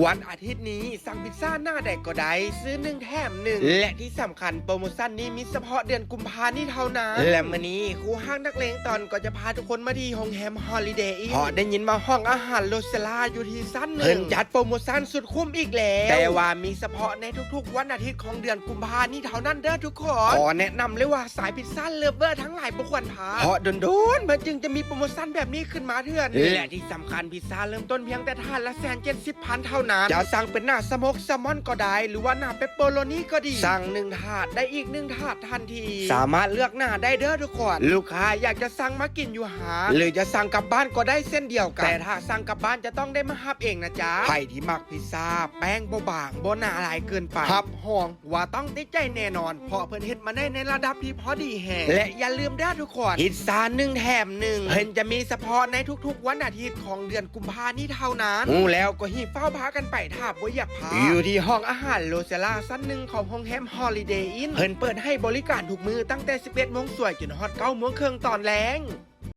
ວັນອາທິດນີ້ ສັ່ງພິດຊາໜ້າໃດກໍໄດ້ ຊື້ໜຶ່ງແຖມໜຶ່ງ ແລະທີ່ສຳຄັນ ໂປຣໂມຊັນນີ້ມີສະເພາະເດືອນກຸມພານີ້ເທົ່ານັ້ນ. ແລະມື້ນີ້ ຄູ່ຮັກນັກເລງຕອນກໍຈະພາທຸກຄົນມາທີ່ໂຮງແຮມ Holiday Inn ເພາະໄດ້ຍິນວ່າຫ້ອງອາຫານ Rosella ຢູ່ທີ່ຊັ້ນໜຶ່ງ ເພິ່ນຈັດໂປຣໂມຊັນສຸດຄຸ້ມອີກແລ້ວ ແຕ່ວ່າມີສະເພາະໃນທຸກໆວັນອາທິດຂອງເດືອນກຸມພານີ້ເທົ່ານັ້ນເດີທຸກຄົນ. ຂໍແນະນຳເລີຍວ່າ ສາຍພິດຊາເລີຟເວີທັງຫຼາຍບໍ່ຄວນພາດ ເພາະດົນໆເພິ່ນຈຶ່ງຈະມີໂປຣໂມຊັນແບບນີ້ຂຶ້ນມາເທື່ອໜຶ່ງ ແລະທີ່ສຳຄັນ ພິດຊາເລີ່ມຕົ້ນພຽງແຕ່ຖາດລະແສນເຈັດສິບພັນເທົ່ານັ້ນ. ຈະສັ່ງເປັນໜ້າສະໂໝກແຊລມອນກໍໄດ້ ຫຼືວ່າໜ້າເປັບເປີໂຣນີກໍດີ ສັ່ງໜຶ່ງຖາດໄດ້ອີກໜຶ່ງຖາດທັນທີ ສາມາດເລືອກໜ້າໄດ້ເດີທຸກຄົນ. ລູກຄ້າຢາກຈະສັ່ງມາກິນຢູ່ຮ້ານ ຫຼືຈະສັ່ງກັບບ້ານກໍໄດ້ເຊັ່ນດຽວກັນ ແຕ່ຖ້າສັ່ງກັບບ້ານຈະຕ້ອງໄດ້ມາຮັບເອງນະຈ໊ະ. ໃຜທີ່ມັກພິດຊາແປ້ງບໍ່ບາງ ບໍ່ໜາຫຼາຍເກີນໄປ ຮັບຮອງ ວ່າຕ້ອງຕິດໃຈແນ່ນອນ ເພາະເພິ່ນເຮັດມາໄດ້ໃນລະດັບທີ່ພໍດີແຮງ ແລະຢ່າລືມເດີທຸກຄົນ ພິດຊາໜຶ່ງແຖມໜຶ່ງ ເພິ່ນຈະມີສະເພາະໃນທຸກໆວັນອາທິດຂອງເດືອນກຸມພານີ້ເທົ່ານັ້ນ. ຮູ້ແລ້ວກໍຮີບຟ້າວພາກັນໄປ ຖ້າບໍ່ຢາກພາດ ຢູ່ທີ່ຫ້ອງອາຫານ Rosella ຊັ້ນໜຶ່ງຂອງໂຮງແຮມ Holiday Inn ເພິ່ນເປີດໃຫ້ບໍລິການທຸກມື້ ຕັ້ງແຕ່ສິບເອັດໂມງສວຍຈົນຮອດເກົ້າໂມງເຄິ່ງຕອນແລງ.